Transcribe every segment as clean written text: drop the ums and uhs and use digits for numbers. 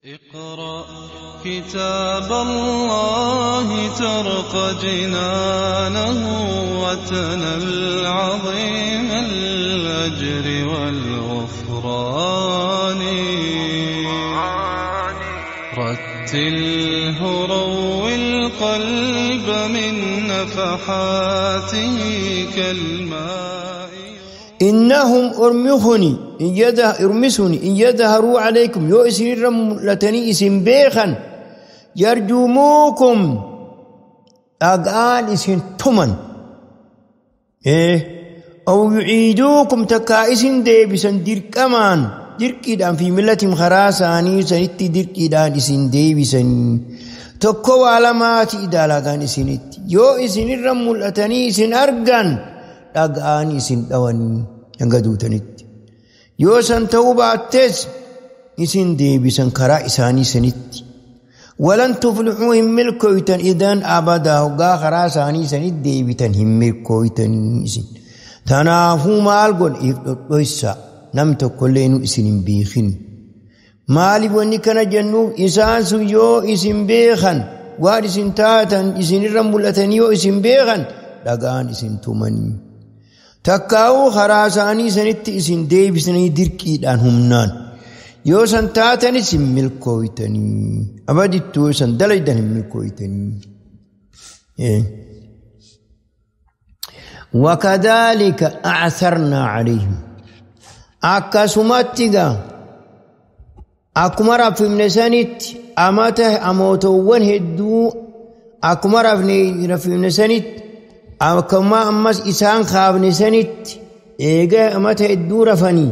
اقرأ كتاب الله ترق جنانه وتنل عظيم الأجر والغفران. رتله روي القلب من نفحاته كالماء. إنهم أرمخني إرمسني إن يظهروا عليكم يو إسن رملتني إسن بيخا يرجموكم أقال إسن تمن إيه أو يعيدوكم تكا إسن ديبسا دركمان دركيدان في ملتهم خراساني سنتي دركيدان إسن ديبسا تكو علامات إدالاغان إسنت يو إسن رملتني إسن أرغان dhaga'anii isin dhawanii hanga duutanitti. Yoo san ta'uu baattes isin deebisan karaa isaanii sanitti. Walan tuflixuu hin milkooytan idan abadaa hoggaa karaa isaanii sanitti deebitan hin milkooytanii isin. Tanaafuu maal godhe if dhodhoysa nam tokkollee nu isin hin beekin. Maaliif wanni kana jennuuf isaan sun yoo isin beekan waan isin taatan isinirra mul'atanii yoo isin beekan dhagaan isin tumanii. Takkaa'uu karaa isaanii sanitti isin deebisanii dirqiidhaan humnaan yoo san taatanis hin milkooytanii abadittuu yoo san dalaydan hin milkooytanii. Wakadhaalika a'atharnaa calayhim akkasumatti gaa akkuma rafifne sanitti amata amootowwan hedduu akkuma rafifne sanitti akkuma ammas isaan kaafne sanitti eega amata hedduu rafanii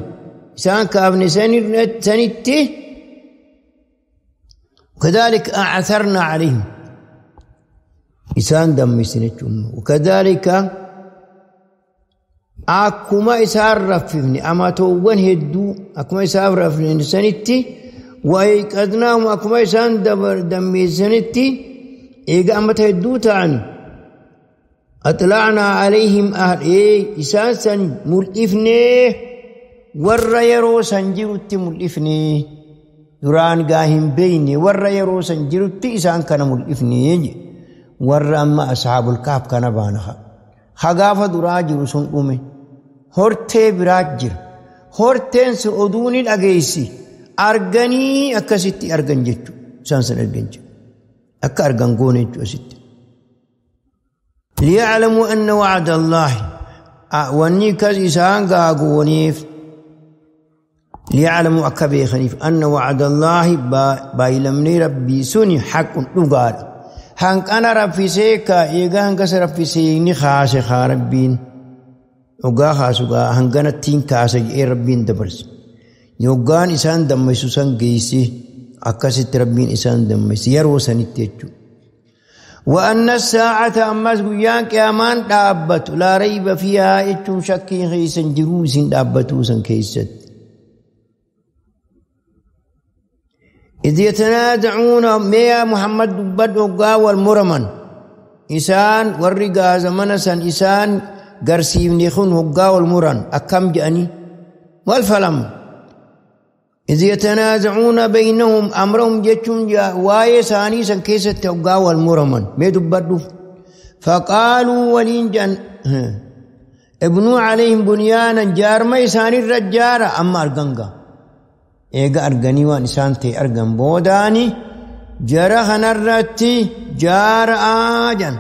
isaan kaafne sanitti وكذلك أعثرنا عليهم إسان دمسنة وكذلك akkuma isaan raffifne amatoowwan hedduu akkuma isaan raffifne sanitti وأيقظناهم akkuma isaan dammeessanitti eega amata hedduu ta'ani أطلعنا عليهم أهل إيه إساسا ملئفني ور يرو سنجرت ملئفني دران قاهم بيني ور يرو سنجرت إسان كان ملئفني ور أما أصحاب الكهف كان بانها خقافة دراجر سنقومي هورتي براجر هورتين سعودوني الأقيسي أرغني أكستي أرغن جتو سانسن أرغن جتو أكا أرغن قوني جتو أستي ليعلموا أن وعد الله واني كز إسان قاقونيف ليعلموا أكبي خنيف أن وعد الله بايلمني ربي سني حق نقال هنك أنا ربي سيكا إيغا هنك ربي سيني خاسي خاربين وقا خاسوغا هنغانا تين كاسي إي ربين دبرس يوغان إسان دميسو سان قيسي أكاسي ربين إسان دميسي يرو سنتيجو وأن الساعة أمس قيان قيامان دابت لا ريب فيها إتو شكين خيسا جروس دابتو سن كيست إذ يتنازعون ميا محمد دبت وقا والمرمن إسان ورقا زمن سن إسان قرسيم نخون وقا والمرن أكم جأني والفلم إذ يتنازعون بينهم أمرهم جتون واي ساني سن كيست وقا والمرمن ميدبدو فقالوا ولين جن ابنوا عليهم بنيانا جارما ساني الرجارة أما أرغنغا إيغا أرغني وان سانتي أرغن بوداني جرخ نرتي جار آجن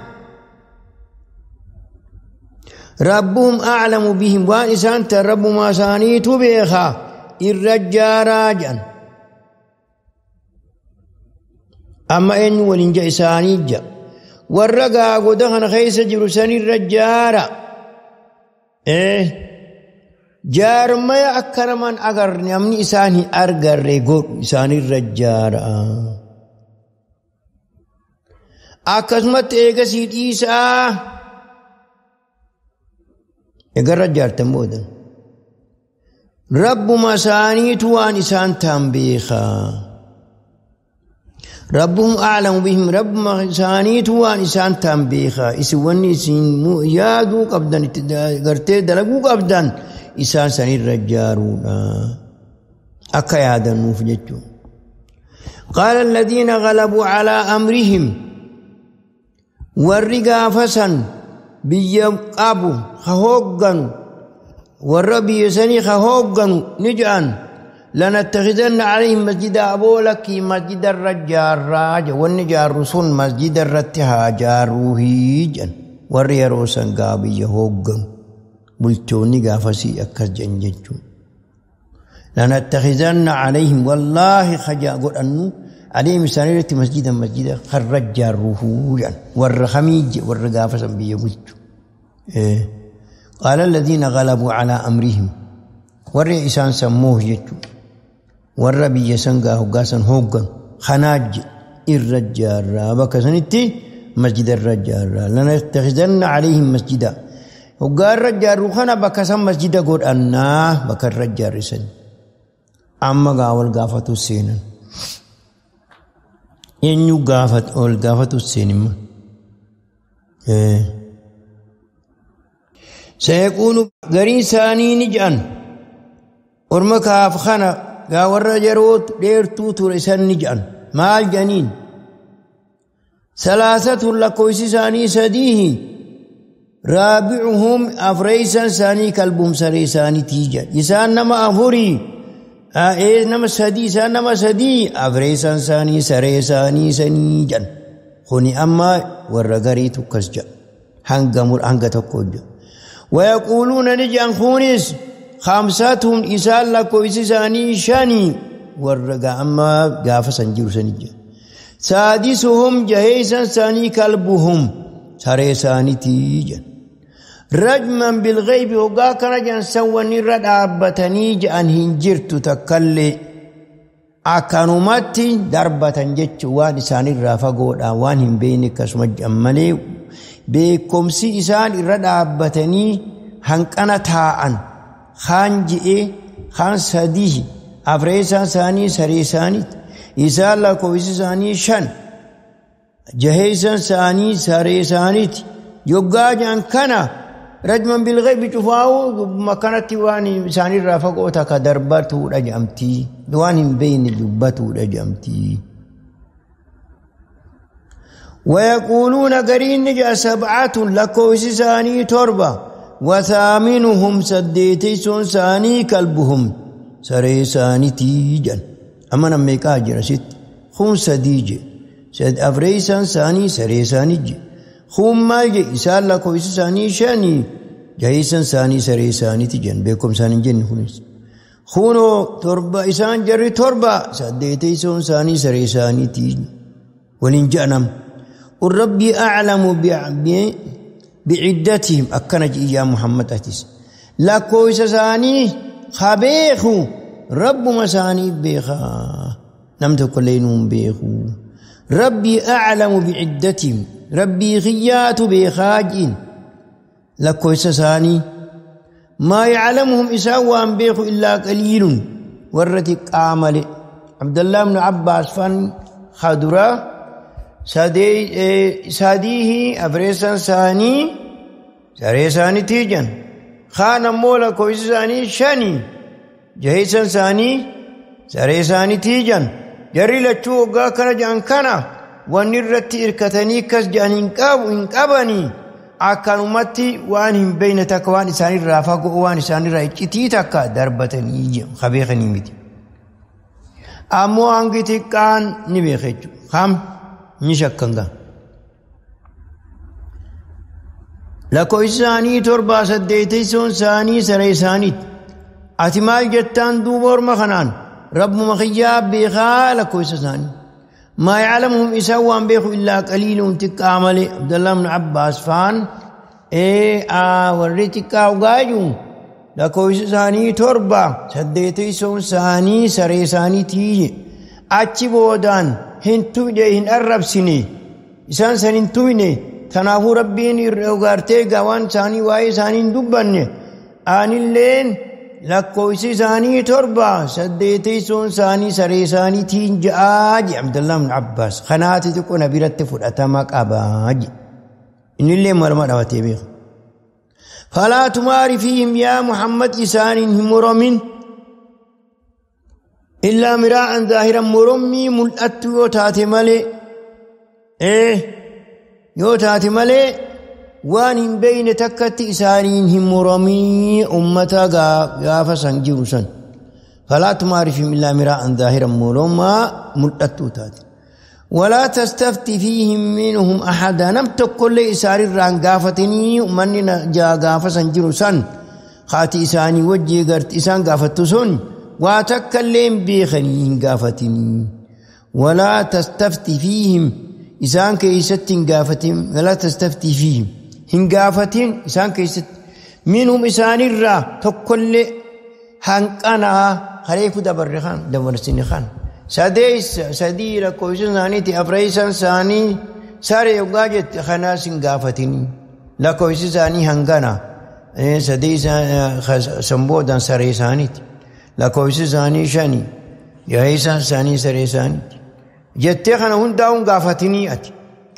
ربهم أعلم بهم وان سانت رب ما ساني تبيخا الرجارا جن أما إن ولنجا إساني جا والرقا قدخن خيس جرساني الرجارا إيه جار ما أكرمان أغر نمني إساني أرغر ريقود إساني الرجارا أكسمت إيغا سيد إيسا إيغا الرجار تنبودا رب مساني توان إسان تنبيخا ربهم أعلم بهم رب مساني توان إسان تنبيخا إسواني إسان يادو قبدان قرتي دلقو قبدان إسان سني الرجارونا أكا يادا نوف جتو. قال الذين غلبوا على أمرهم والرقافسا بيقابوا خهوغن والربي يسني خهوغن نجأن لنتخذن عليهم مسجد أبولك مسجد الرجال راج والنجار رسول مسجد الرتها جاروهيجا والريروسا قابي يهوغن بلتوني قافسي أكس جنججون لنتخذن عليهم والله خجا قل أنه عليهم سانيرة مسجدا مسجدا خرج جاروهوجا والرخميج والرقافسا بيقلت إيه. قال الذين غلبوا على أمرهم والرئيسان سموه جتو والربي يسنقاه قاسا هوغا خناج الرجال بكسنتي مسجد الرجال لنتخذن عليهم مسجدا وقال الرجال روخنا بكسن مسجدا قل أناه بك الرجال رسن أما قاول قافتو السينن إنو قافت أول قافتو السينما إيه. سيكون غرين ثاني نجأن ورمكاف خنا قاور جروت ديرتو ترسن نجأن مال جنين ثلاثة لكويس ثاني سديه رابعهم أفريسا ثاني كلبهم سريساني تيجا إسان نما أفري إيه نما سدي سان نما سدي أفريسا ثاني سريساني سنيجا خوني أما ورغريتو كسجا هنغمر هنغتكوجا ويقولون نجان خونس خمساتهم إسال لكويس ثاني شاني ورقا أما قافة سنجر سنجا سادسهم جهيسا ثاني كلبهم سريساني تيجا رجما بالغيب وقاك رجا سوى نرد أبتني جأن هنجرت تكلي أكانوماتي دربة جتش وان إساني الرافقود وان بينك اسمج أمالي beekumsi isaan irra dhaabbatanii hanqana taa'an kaan ji'ee kaan sadii afreessaan isaanii saree isaaniiti isaan lakkoofsi isaanii shan jaheessaan isaanii saree isaaniiti yoggaa jaan kana rajman bilghaybi cufaa'u makkanatti waan isaan irraa fagoo takka darbatuudha jedhamtii waan hin beekne dubbatuudha jedhamtii. ويقولون قرين نجا سبعة لكويس ثاني تربة وثامنهم سديتيسون ثاني كلبهم سري ثاني تيجا أما نميكا جرى ست خمسة ديجي سد أفريسان ثاني سري ثاني جي خم مالجي إسال لكويس ثاني شاني جايسان ثاني سري ثاني تيجا بكم ثاني جن خنس خونو تربة إسان جري تربة سديتيسون ثاني سري ثاني تيجا ولنجأنم والرب أعلم بعدتهم أكنج يا محمد أتيس لا كويس ثاني خبيخو رب مساني بيخا نمت كلينهم بيخو ربي أعلم بعدتهم ربي غيات بيخاجين لا كويس ثاني ما يعلمهم إساوان بيخو إلا قليل ورتك آمل عبد الله بن عباس فن خدرا ساديه أفريسان ثاني سريساني تيجن خان مولا كويس ثاني شاني جهيسان ثاني سريساني تيجن جري لچو غا كنا جان كنا ونرتي إركتني كس جان إنقابني أكانومتي وانهم بين تكوان إساني رافق وان إساني رايتي تكا دربتني خبيخني متي أمو أنجتي كان نبيخيجو خام نشكنغا لكو إساني تربا سديتي سون ساني سريساني أتمال جتان دوبور مخنان رب مخياب بيخا لكو إساني ما يعلمهم إسوان بيخو إلا قليل تكامل عبد الله بن عباس فان إيه وريتكا وغايو لكو إساني تربا سديتي سون ساني سريساني تيجي أتشي بودان هن توجه هن الرب سني إسان سنين تويني تنافو ربين إرغارتي قوان ساني واي سانين دبني آن اللين لكويسي ساني تربة سديتي سون ساني سري ساني تين جاج عبد الله بن عباس خناتي تكون بيرت فرأتمك أباج إن اللي مرمى دواتي بيخ فلا تماري فيهم يا محمد إسان همرمين Illaa miraa'an zaahiran morommii mul'attu yoo taate malee yoo taate malee waan hin beeyne takkatti isaaniin hin moromii ummata gaafa san jiru san. Falaa tumaari fiihim illaa miraa'an zaahiran morommaa mul'attu taate. Walaa tastafti fiihim minhum ahada nam tokkollee isaanirraan gaafatanii ummanni gaafa san jiru san haati isaanii wajjii garti isaan gaafattu sun waa takkallee hin beekanii hin gaafatinii. Walaa tastafti fiihim isaan keessatti hin gaafatin walaa tastafti fiihim hin gaafatin isaan keessatti minhum isaanirraa tokkollee hanqanaa hareefu dabarre kan dabarsine kan sadeessa sadii lakkoofsa isaaniiti afreessan isaanii saree yoggaa jette kanaas hin gaafatinii lakkoofsi isaanii hangana sadeessa sanboodaan saree isaaniiti lakkoofsi isaanii shani jaheessaan isaanii saree isaaniiti jettee kana hundaa'uun gaafatinii ati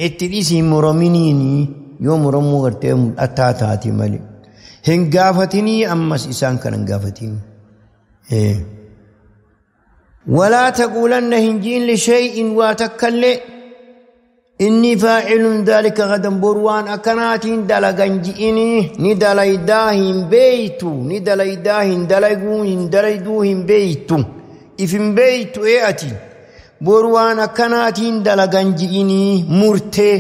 itti dhiisii morominiini yoo moromuu gartee mul'ataa taate malee hin gaafatinii ammas isaan kana hin gaafatinii. Walaa taquulanna hin jiin lishay'in waa takkallee inni faacilun daalika gadan boru waan akkanaatiin dalagan ji'inii ni dalaydaa hin beeytu ni dalaydaa hin dalaguu hin dalayduu hin beeytu if hin beeytu ee ati boru waan akkanaatiin dalagan ji'inii murtee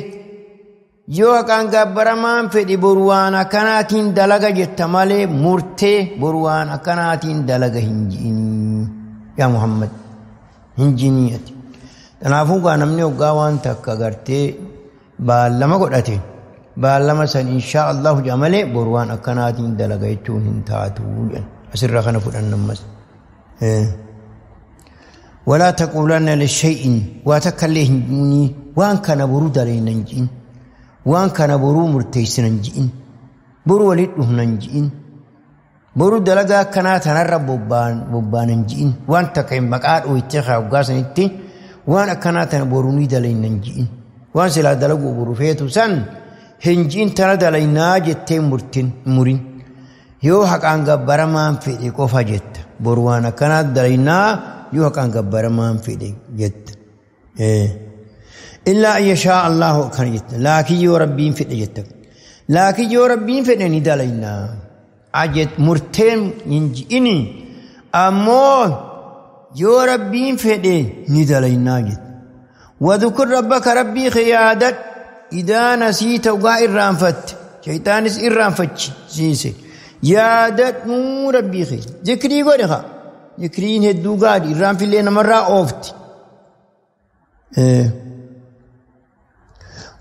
yoo haqaan gabbaramaan fedhe boru waan akkanaatiin dalaga jetta malee murtee boru waan akkanaatiin dalaga hin ji'inii yaa Muhammad hin ji'inii ati. Kanaafuu gaa namni hoggaa waan takka gartee baallama godhate baallama san inshaa Allahu jedha malee boru waan akkanaatiin dalaga jechuun hin taatu jedhan asirraa kana fudhanna ammas. Walaa taquulanna lishay'in waa takkallee hin ji'inii waan kana boruu dalayna hin ji'in waan kana boruu murteessina hin ji'in boruu walitti dhufna hin ji'in boruu dalagaa akkanaa tanarra bobbaan hin ji'in waan takka hin maqaa dhooytee hoggaa sanitti waan akkanaa tana boruu ni dalayna hin ji'in waan silaa dalaguu boru feetu san hin ji'in tana dalaynaa jettee murtin murin yoo haqaan gabbaramaan fedhe qofa jetta boru waan akkanaa dalaynaa yoo haqaan gabbaramaan fedhe jetta. Illaa an yashaa Allahu akkana jetta laakiin yoo rabbiin fedhe jetta laakiin yoo rabbiin fedhe ni dalaynaa ajet murteen hin ji'ini ammoo yoo rabbiin fedhe ni dalaynaa jetta. Wadhukur rabbaka rabbii kee yaadadhu idaa nasiita dhugaa irraanfatte shayxaanis irraanfachiise yaadadhuu rabbii kee zikrii godhe haa zikriin hedduu gaarii irraanfillee namarraa oofti.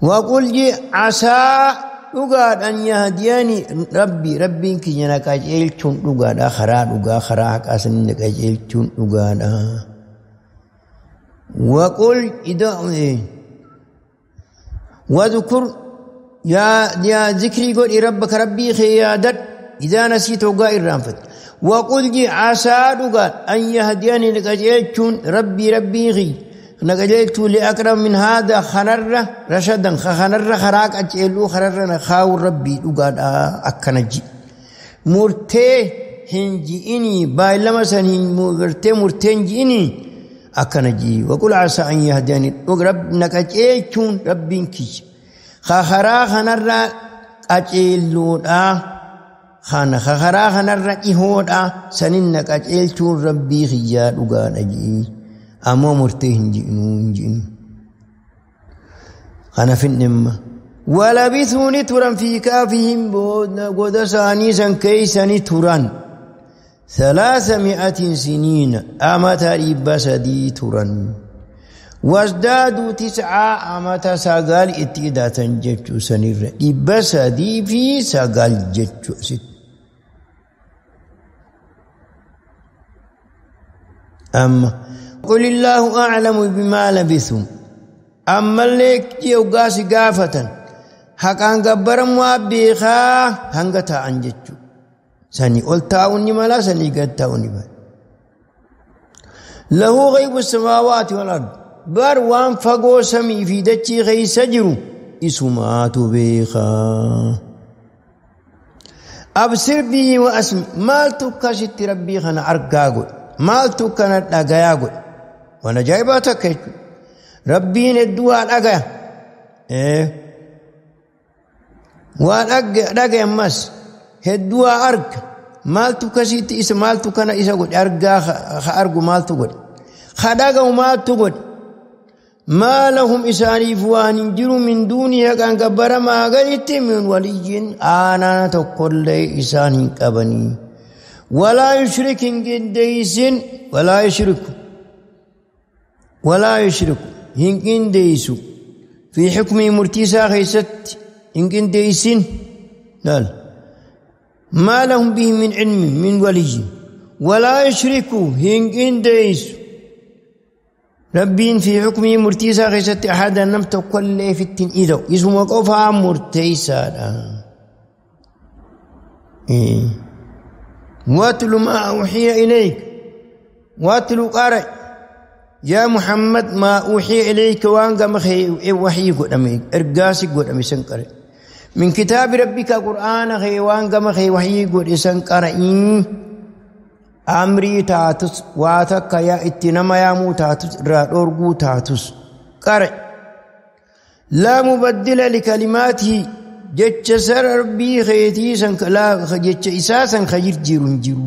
Waqul ji asaa dhugaadhaan yahdiyani rabbi rabbiin kiyya na qajeelchuun dhugaadha karaa dhugaa karaa haqaa sanii na qajeelchuun dhugaadha. Waqul wadhukur yaa zikrii godhi rabbaka rabbii kee yaadadhu idaa nasiita hoggaa irraanfatte. Waqul ji asaa dhugaadha an yahdiyani na qajeelchuun rabbii rabbii kiyya na qajeelchuu li'aqrab min haadha kanarra rashadan kanarra karaa qajeeluu kanarra na kaa'u rabbii dhugaadha akkana ji. Murtee hin ji'inii baay'ilama san hin gartee murtee hin ji'inii akkana ji. Waqul asaa an yahdiyani na qajeelchuun rabbiin kiyya karaa kanarra qajeeluudha kana karaa kanarra dhihoodha sanin na qajeelchuun rabbii kiyyaa dhugaadha ji. Ammoo murtee hin ji'inuu hin ji'inu. Kana finnemma. Walabithuu ni turan fi kaafihim goda isaanii san keeysa ni turan. 300 siniina amata 300 turan. Wasdaaduu 9 amata 9 itti hidhatan jechuu sanirra 309 jechuu asitti. Amma قل الله أعلم بما لبثوا أما اللي يوغاسي قافة حقان قبرم وابيخا هنغتا أنجتشو سني قلتاوني ملا سني قلتاوني ملا له غيب السماوات والأرض بر وان فقو سمي في دتشي غي سجرو إسماتو بيخا أبصر به وأسمع مال تكاشت ربي خنا أرقاقو Maaltu kana dhagayaa godhe? Waan ajaa'ibaa takka jechuudha. Rabbiin hedduu waa dhagaya. Waa dhagaya ammas hedduu waa arga. Maaltu kasitti isa maaltu kana isa godhe? Argaa ha argu maaltu godhe? Ha dhaga'u maaltu godhe? ما لهم إسانيف وان جرو من دونه كان كبر ما قلت من ولي أنا تقول لي إسان كبني ولا يشرك قنديس ولا يشرك ولا يشرك هن في حكم مرتيسا خيست إن قنديس لا ما لهم به من علم من ولي ولا يشرك هن قنديس ربين في حكمه مرتيسا غيست أحدا نمت كل في التن إذا اسمه قفا مرتيسا إيه. واتل ما أوحي إليك واتل قارئ يا محمد ما أوحي إليك وانقم وحي قدامي إرقاسي قدامي سنقرئ من كتاب ربك قرآن خي وانقم وحي قدامي سنقرئ أمري تاتس واتك يا اتنما يا مو تاتس رأورغو تاتس قرئ لا مبدل لكلماته جتش سر ربي خيتي سنك لا جتش إساسا خير جيرون جيرو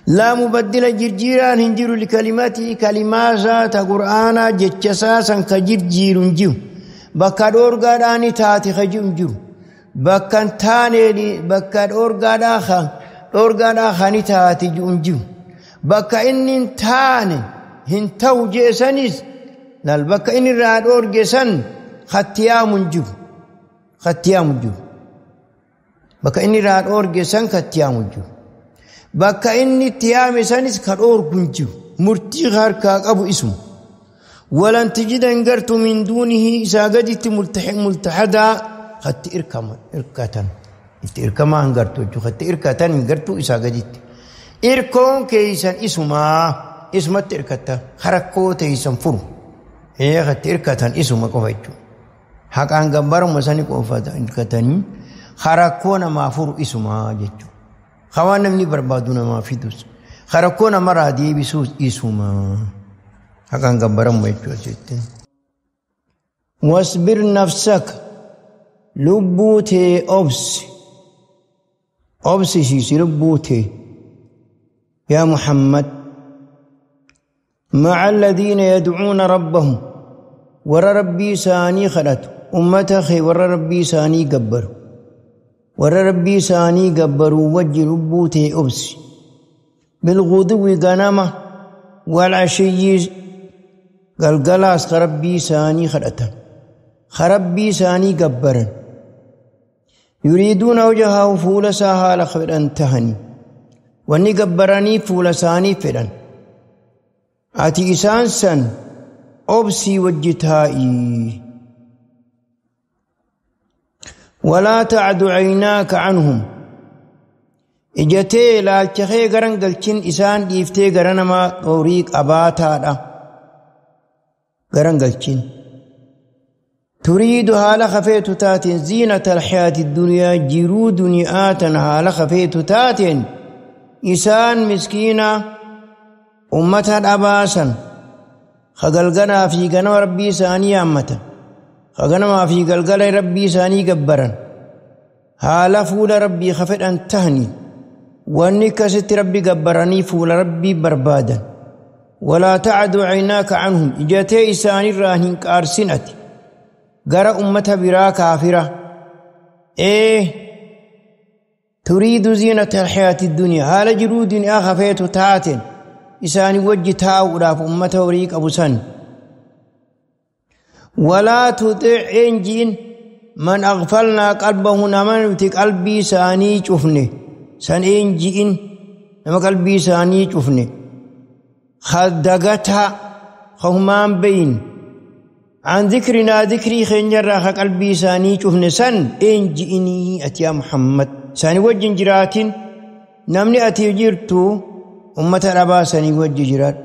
لا مبدل جرجيران هنجيرو لكلماته كلمات قرآن جتش ساسا خير جيرون جيرو بكا دورغاداني تاتي خير جيرو بكا تاني بكا دورغادا خان دورغادا خاني تاتي جيرو بكا إنين تاني هنتو جيسانيس لال بكا إني را دورغسان خطيام جيرو خطيام جيرو بكا إني را دورغسان خطيام جيرو بكا إني تيام سانيس كدورغون جيرو مرتي غاركا أبو اسمه ولن تجد انقرت من دونه إذا ملتحدا خط إركما إركتن إركما انقرتو خط إركتن انقرتو إذا قدت إركون كيسان اسما اسمت إركتا خرقو تيسان فرو إيه خط إركتن اسما كوفيتو حق أنقبر مساني كوفتا إركتني خرقونا ما فرو اسما جتو خوانا مني بربادونا ما فيدوس خرقونا مرادي بسوس اسما حقاً قبرم ويجوزيتين واصبر نفسك لبوتي أبس أبس شيسي لبوتي يا محمد مع الذين يدعون ربهم ور ربي ساني خلت أمتخي ور ربي ساني قبر ور ربي ساني قبر وجه لبوتي أبس بالغدو غنمه والعشي قلقلاس خربي ساني خلتا خربي ساني قبرا يريدون وجهه فول ساها لخبرا تهني واني قبراني فول ساني فرا آتي إسان سن أبسي وجتائي ولا تعد عيناك عنهم إجتي لالتخي غران قلتين إسان ديفتي غران ما قوريك أباتا دا غران قلتين تريد هالة خفيت تاتين زينة الحياة الدنيا جرو دنياتا هالة خفيت تاتين إسان مسكينة أمتها أباسا خقلقنا في غنم ربي ساني أمتا خقنا في قلقل ربي ساني قبرا هالة فول ربي خفت أن تهني واني كست ربي قبرني فول ربي بربادا ولا تعد عيناك عنهم إجاتي إساني راهن كارسنتي غرا أمتها برا كافرة إيه تريد زينة الحياة الدنيا هالة جرود أخفيت تاتن إساني وجه تاو راف أمتها وريك أبو سن ولا تطع إنجين من أغفلنا قلبه نمن قلبي ساني شفني سان إنجين نما قلبي ساني شفني خدقتها خهمان بين عن ذكرنا ذكري خنجر قلبي ساني شفني سن إنجيني أتيا محمد ساني وجه جرات نمني أتي جرتو أمة ربا ساني وجه جرات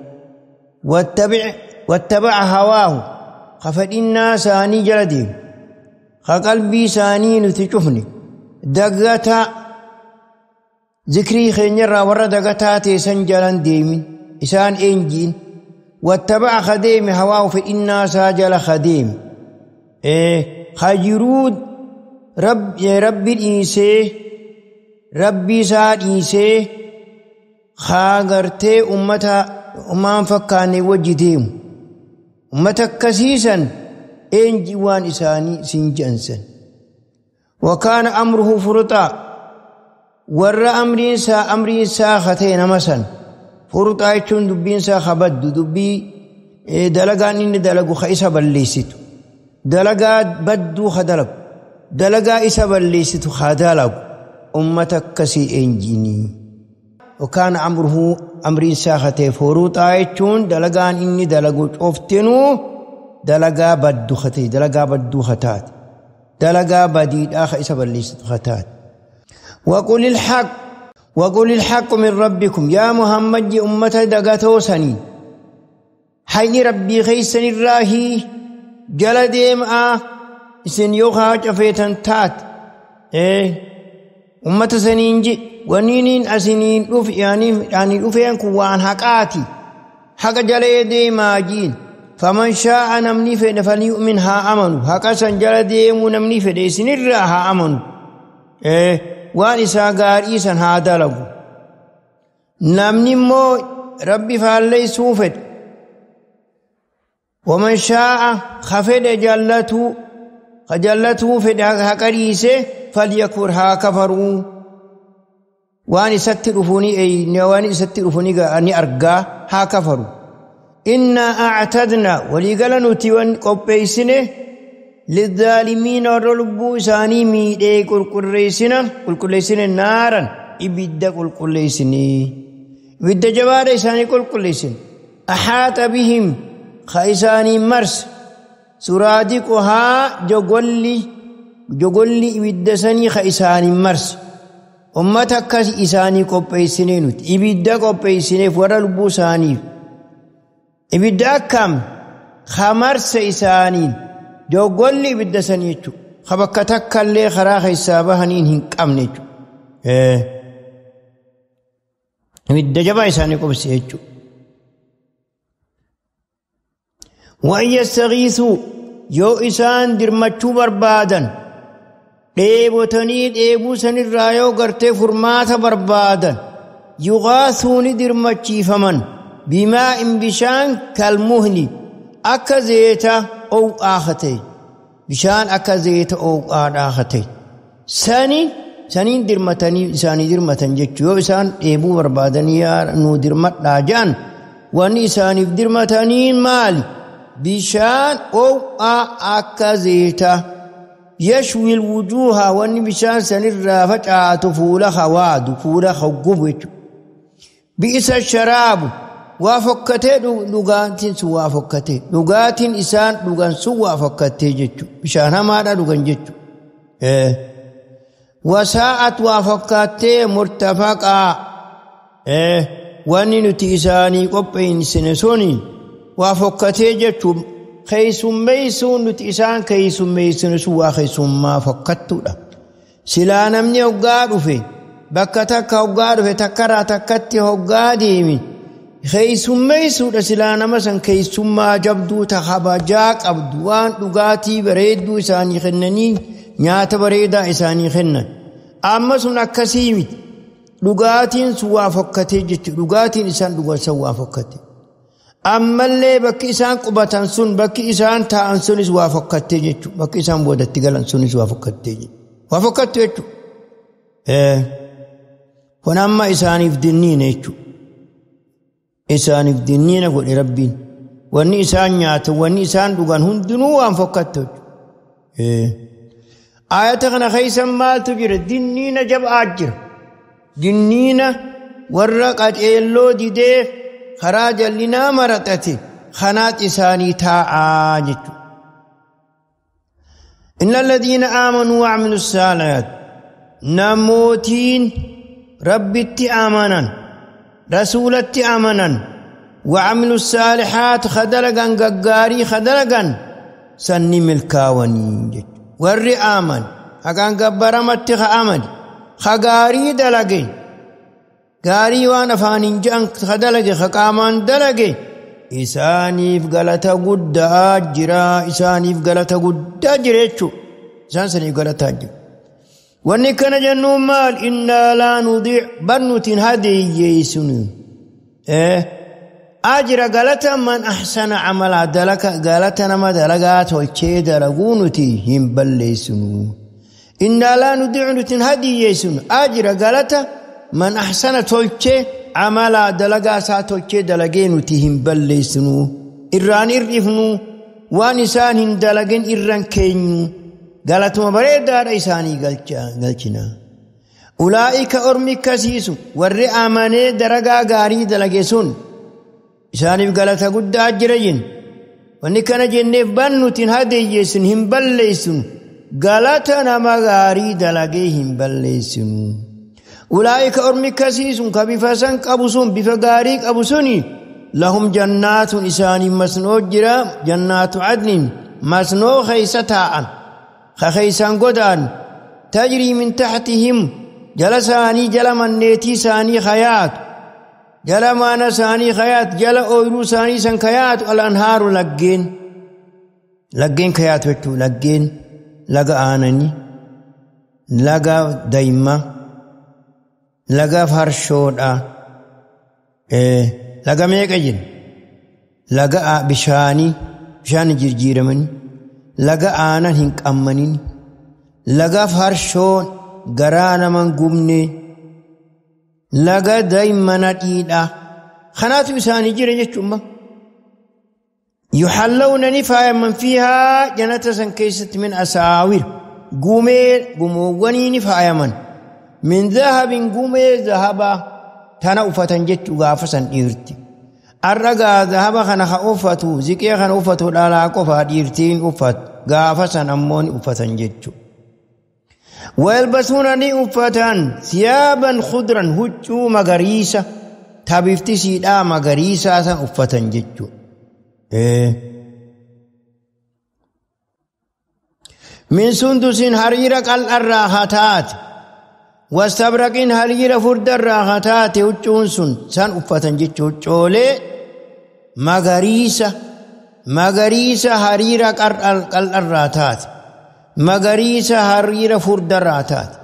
واتبع هواه خفت إنا ساني جلدي خقلبي ساني نتشفني دقتا Zikrii keenyarraa warra dagataa teessan jalan deemin isaan eenjiin wattaba'a kadeeme hawaa fedhinnaa isaa jala kadeeme hajiruu rabbi dhiisee rabbi isaa dhiisee haa gartee ummata ummaan fakkaanne wajji deemu ummata akkasiisan eenji waan isaanii siin je'ansan. Wakaana amruhu furuxaa warra amriin isaa hatee nama san furuxaa jechuun dubbiin isaa habaddu dubbii dalagaan inni dalagu ha isa balleessitu dalagaa badduu ha dalagu dalagaa isa balleessitu ha dalagu ummata akkasii eenjiinii. Wakaana amruhu amriin isaa hatee furuxaa jechuun dalagaan inni dalagu cooftinuu dalagaa baddu hatee dalagaa badduu hataate dalagaa badiidhaa ha isa balleessitu hataate. وقل الحق وقل الحق من ربكم يا محمد أمة دغتوسني حين ربي خيسن الراهي جلديم إسن يوخا جفيتن تات أمة سنينجي ونينين أسنين أف يعني أفين كوان حقاتي حق جلديم جين فمن شاء نمني فد فليؤمن ها أمنوا حق سن جلديم نمني فد إسن الراها أمنوا waan isaa gaarii san haa dalagu. Namni immoo rabbi faalleessuu fedhe. Waman shaa'a ka fedhe jallatuu ka jallatuu fedhe haqa dhiise falyakfur haa kafaruu. Waan isatti dhufu waan isatti dhufu ni argaa haa kafaru. Innaa a'tadna waliigala nuti waan qopheessine للظالمين ورلبو إساني ميدي قلقليسنا نارا إبدا قلقليسني إبدا جبار إساني قلقليسن أحاط بهم خيساني مرس سرادقها جغلي إبدا سني خيساني مرس أمتك إساني قبيسني نت إبدا قبيسني ورلبو ساني إبدا كم خمرس إساني Jogolli ibidda sanii jechuudha. Ka bakka takka illee karaa keessaa bahaniin hin qabne jechuudha. Ibidda jabaa isaanii qubse jechuudha. Waan yastagiisuu yoo isaan dirmachuu barbaadan dheebotanii dheebuu sanirraa yoo gartee furmaata barbaadan yugaasuu ni dirmachiifaman bimaa'in bishaan kalmuhni akka zeeta ow'aa hatee bishaan akka zeeta ow'aadhaa hatee saniin dirmatanii isaanii dirmatan jechuu yoo isaan dheebuu barbaadanii yaa nuu dirmadhaa ja'an wanni isaaniif dirmatanii maali bishaan ow'aa akka zeeta yashwil wujuuha wanni bishaan sanirraa facaatu fuula hawaadu fuula haggubu jechuudha bi'isa sharaabu waa fokkatee dhugaatiin sun waa fokkatee dhugaatiin isaan dhugan sun waa fokkatee jechuudha bishaan hamaadha dhugan jechuudha. Wasaa'at waa fokkattee murtafaqaa wanni nuti isaanii qopheessine suni waa fokkatee jechuun keessummeessuun nuti isaan keessummeessine sun waa keessummaa fokkattuudha. Silaa namni hoggaa dhufe bakka takka hoggaa dhufe takkarraa takkatti hoggaa deemi. Keessummeessuudha silaa nama san keessummaa jabduu ta kabajaa qabdu waan dhugaatii bareedduu isaanii kennanii nyaata bareedaa isaanii kennan. Amma sun akkasii miti. Dhugaatiin sun waa fokkatee jechuudha. Dhugaatiin isaan dhugan sun waa fokkatee. Ammallee bakki isaan qubatan sun bakki isaan taa'an sunis waa fokkattee jechuudha. Bakki isaan boodatti galan sunis waa fokkattee jechuudha. Waa fokkattu jechuudha. Kun amma isaaniif dinniina jechuudha. Isaaniif dinniina godhe rabbiin. Wanni isaan nyaatan wanni isaan dhugan hundinuu waan fokkattu jechuudha. Ayata kana keessa maaltu jira? Dinniina jabaa jira. Dinniina warra qaceelloo didee karaa jallinaa maraxate kanaat isaanii taa'aa jechuudha. Inna alladhiina aamanuu wa'amilu saalihaat namootiin rabbitti amanan rasuulatti amanan wa'amilu saalihaat khadalagan gaggaarii khadalagan sanni milkaawanii jechuudha. Warri aman haqaan gabbaramatti ka amane ka gaarii dalage Gaarii waan afaaniin je'an ka dalage ka qaamaan dalage isaaniif galata guddaa jira, isaaniif galata guddaa jira jechuudha. Isaan saniif galataa jira. Wanni kana jennuun maal? Innaa laa nudiic bar nutiin hadeeyyeessinu. Ajira galata man ahsana camalaa galata nama dalagaa tolchee dalaguu nuti hin balleessinu. Innaa laa nudiic nutiin hadiyyeessinu. Ajira galata man ahsana tolchee camalaa dalagaa isaa tolchee dalagee nuti hin balleessinu. Irraan irrifnu waan isaan hin dalagin irran keenyu. Galatuma bareedaadha isaanii galchina. Ulaa'ika ormi kasiisu warri amanee daragaa gaarii dalage sun isaaniif galata guddaa jira jenna. Wanni kana jenneef ban nuti hin hadeeyyeessinu hin balleessinu. Galata nama gaarii dalagee hin balleessinu. Ulaa'ika ormi kasiisu ka bifa san qabu sun bifa gaarii qabu suni lahum jannaatun isaaniif masnoo jira, jannaatu adnin masnoo keessa taa'an. خخيسان قدان تجري من تحتهم جل ساني جل منيتي ساني خيات جل مانا ساني خيات جل أويرو ساني سن خيات الأنهار لقين لقين خيات وتو لقين لقى آنني لقى دايما لقى فرشودا لقى ميقجن لقى بشاني بشاني جرجيرمني laga aanan hin qammanin, laga farshoon garaa naman gubne, laga daa'immana dhiidha. Kanaatu isaanii jira jechuudha. Yuhallawna ni faayaman fiihaa jannata san keessatti min asaawir gumee gumoowwanii ni faayaman. Min zahabin gumee zahabaa tana uffatan jechuu gaafa san dhiirti. Arragaa zahaba kana ha uffatu ziqee kana uffatu dhalaa qofaa dhiirtiin uffatu. Gaafa san ammoo ni uffatan jechuudha. Wayalbasuuna ni uffatan siyaaban khudran huccuu magariisa tabifti siidhaa magariisaa san uffatan jechuudha. Min sundusin hariira qal'arraa haa taate wastabraqin hariira furdarraa haa taate huccuun sun san uffatan jechuudha. Huccoolee magariisa magariisa hariira qal'arraa taate magariisa hariira furdarraa taate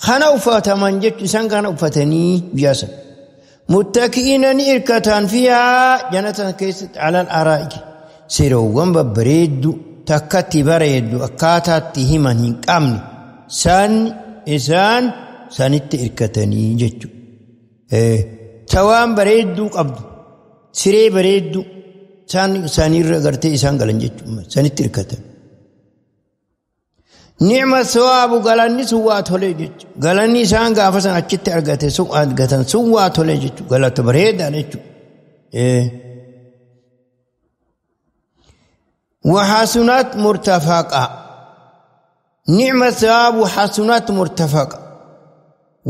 kana uffataman jechuun isaan kana uffatanii biyyasan. Muttaki'ina ni hirkatan fiihaa jannata keessatti alal araa'iki siroowwan babbareeddu takkatti bareeddu akkaataatti himan hin qabne san isaan sanitti hirkatanii jechuudha. Tawaan bareedduu qabdu siree bareedduu sanirra gartee isaan galan jechuudha sanitti hirkatan. Ni'ma sawaabu galanni sun waa tolee jechuudha. Galanni isaan gaafa san achitti argate sun argatan sun waa tolee jechuudha. Galata bareedaa jechuudha. Wahasunat murtafaqa. Ni'ma sawaabu hasunat murtafaqa.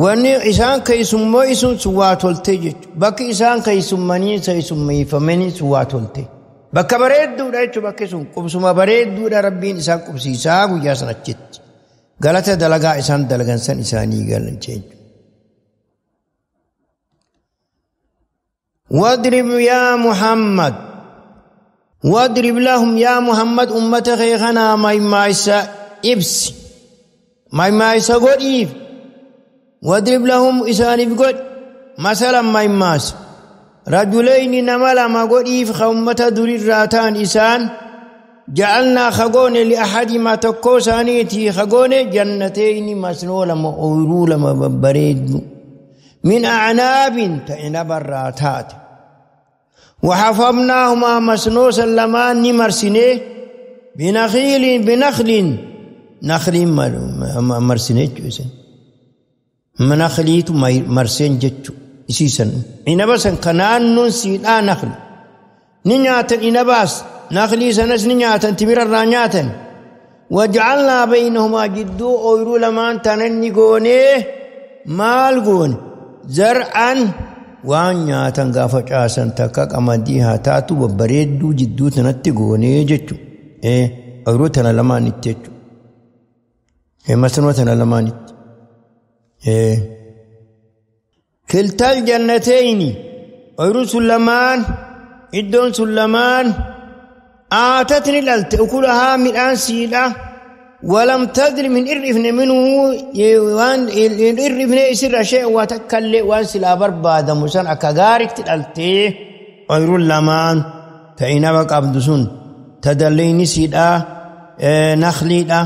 Wanni isaan keessummoo isun sun waa toltee jechuudha. Bakki isaan keessummanii keessummeeffamanii sun waa toltee. Bakka bareedduudha jechuudha bakki sun qubsuma bareedduudha rabbiin isaan qubsiisaa guyyaa sana achitti. Galata dalagaa isaan dalagan san isaanii galan jechuudha. Wadrib yaa Muhammad wadrib lahum yaa Muhammad ummata kee kanaa maymaayisa ibsi maymaayisa godhiif wadrib lahum isaaniif godhi masalan maymaasa. رجلين نما لما قديف خومة دريراتان إسان جعلنا خقون لأحد ما تكوسانيتي خقون جنتين مسنو لما أورو لما بريد من أعناب تعنب الراتات وحفظناهما مسنو سلمان نمرسنه بنخيل بنخل نخل مرسنه منخليت مرسن جتشو isiisan inaba san ka naannoon siidhaa nakli ni nyaatan inabaas naklii sanas ni nyaatan timirarraa nyaatan. Wajcalnaa baynahumaa jidduu ooyiruu lamaan tananni goonee maal goone zar'an waan nyaatan gaafa caasan takka qamadii haa taatu babbareedduu jidduu tanatti goonee jechuudha. Ooyiruu tana lamaanitti jechuudha. Masnoo tana lamaanitti. Kiltal jannatayni ooyiruu sun lamaan iddoon sun lamaan aatatni dhalte ukulahaa midhaan siidha walam tadri min irrifne minhu waan irrifne isirra shee waa takkallee waan silaa barbaadamu san akka gaaritti dhaltee ooyiruun lamaan ta inaba qabdu sun ta dalleyni siidha nakhliidha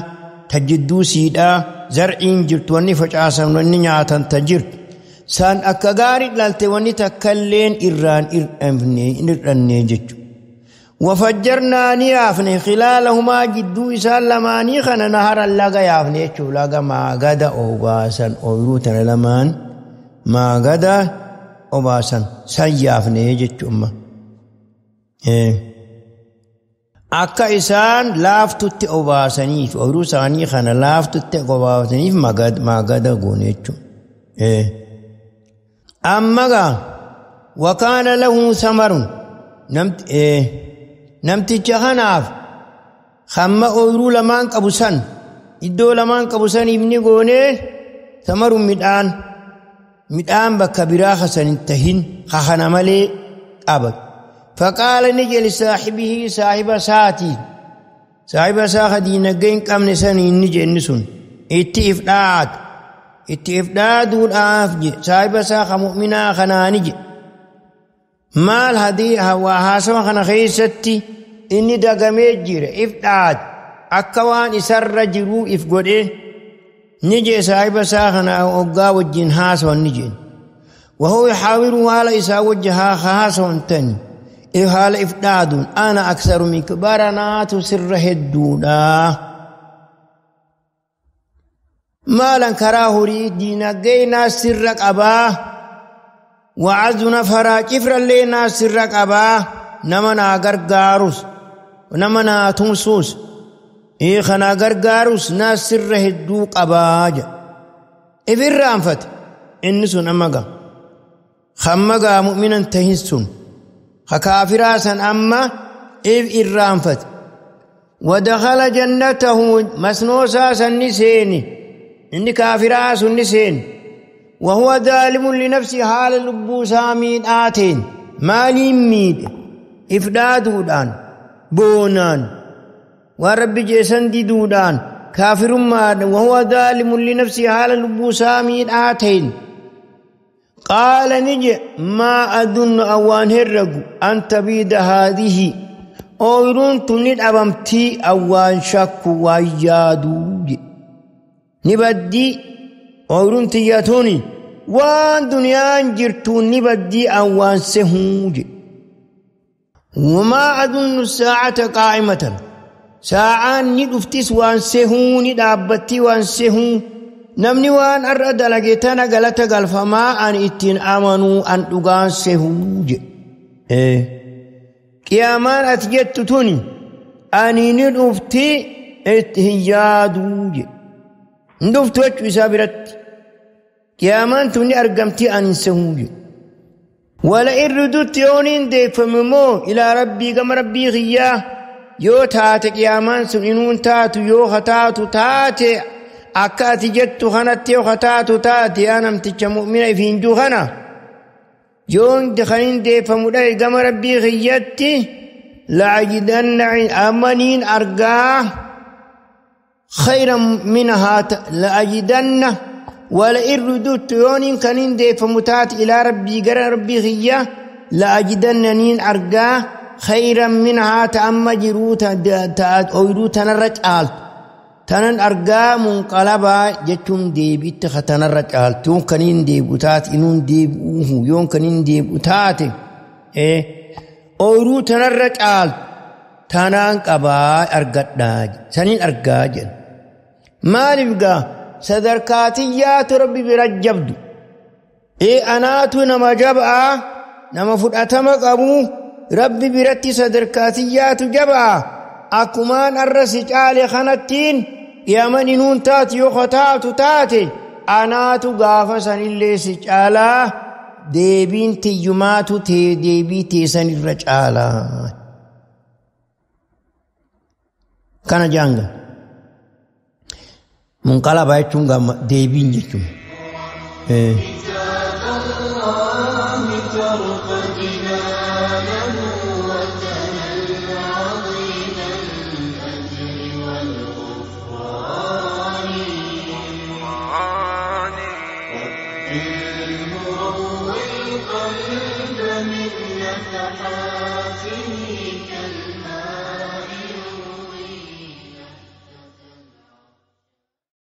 ta jidduu siidha zar'iin jirtu wanni facaasan wanni nyaatan ta jirtu san akka gaarii dhalte wanni takkalleen irraan irranne jechuudha. وفجرنا نيافني خلالهما جدو إسان لماني خنا نهرا لغا يافني يچو لغا ما غدا أوباسا أويروتنا لمان ما غدا أوباسا سيافني جچو أمّا akka isaan laaftutti obaasaniif ooyiruu isaanii kana laaftutti obaasaniif maagada goone jechuudha. Amma gaa wakaana lahu samarun namticha kanaaf hamma ooyiruu lamaan qabu san iddoo lamaan qabu saniif ni goone samarun midhaan bakka biraa kasan hin tahin kakana malee qaba. فقال نجي لصاحبه صاحب ساتي صاحب ساخ دينجين قمن سنين نجي نسون اتفداد والآفج صاحب ساخ مؤمنا خنا نجي مال هدي هوا هاسما خنا خيستي إني دقمي جير افداد أكوان إسر جرو إفقوده نجي صاحب ساخنا أوقا وجين هاسوا نجي وهو يحاور على إسا وجها خاسوا تاني إهال إفداد أنا أكثر منك برنات سر هدونا مالا كراهوري دينجينا سرك أبا وعز نفرا كفر لنا سرك أبا نمنا غرغاروس ونمنا تمسوس إيه خنا غرغاروس ناس سر هدوك أبا إفر أنفت إنسون أمغا خمغا مؤمنا تهسون خكافراسا أما إذ إرانفت ودخل جنته مسنوسا سنسيني إني كافراس النسين وهو ظالم لنفسه حال لبوسا مين آتين مالي ميد إفدادودان بونان ورب جيسان ديدودان كافر ما وهو ظالم لنفسه حال لبوسا مين آتين قال نجي ما أظن أوان هرقو أن تبيد هذه أويرون تنيد أبمتي أوان شك ويادو نبدي أويرون تياتوني وان دنيان جرتون نبدي أوان سهوج وما أظن الساعة قائمة ساعة ندفتس وان سهوني دابتي وان سهون namni waan har'a dalage tana galata galfamaa an ittiin amanuu an dhugaan sehuu jedhe. Qiyaamaan ati jettu tuni ani ni dhufti itti hin yaaduu jedhe. Hin dhuftu jechuu isaa biratti. Qiyaamaan tuni argamtii an hin sehuu jedhe. Wala irri dutti yoon hin deeffame immoo ilaa rabbii gama rabbii kiyyaa yoo taate qiyaamaan sun inuun taatu yoo taatu taate akka ati jettu kanatti yoo taatu taate yaa namticha mu'mina ifiin jiru kana yoon kan hin deeffamu dhabe gama rabbii kiyyatti la'ajidanna amaniin argaa khayran minhaa la'ajidanna wala irri duttu yooniin kan hin deeffamu taate ilaa rabbii gara rabbii kiyya la'ajidanna niin argaa khayran minhaa ta amma jiruu ooyiruu tanarra caaltu tanan argaa munqalabaa jechuun deebiitti katanarra caaltu yoon kan hin deebi'u taate inuun deebi'uuhu yoon kan hin deebi'u taate ooyiruu tanarra caaltu tanaan qabaa argadhaa saniin argaa jedha. Maaliif gaa sadarkaatiyyaatu rabbi bira jabdu anaatu nama jabaa nama fudhatama qabu rabbi biratti sadarkaatiyyaatu jabaa akkumaan arra si caale kanattiin qiyaaman inuun taatu yoo taatu taate anaatu gaafa sanillee si caalaa deebiin tiyyumaatu tee deebii teessan irra caalaa. Kana jaanga munqalabaa jechuun deebiin jechuun. القلب من نفحاته.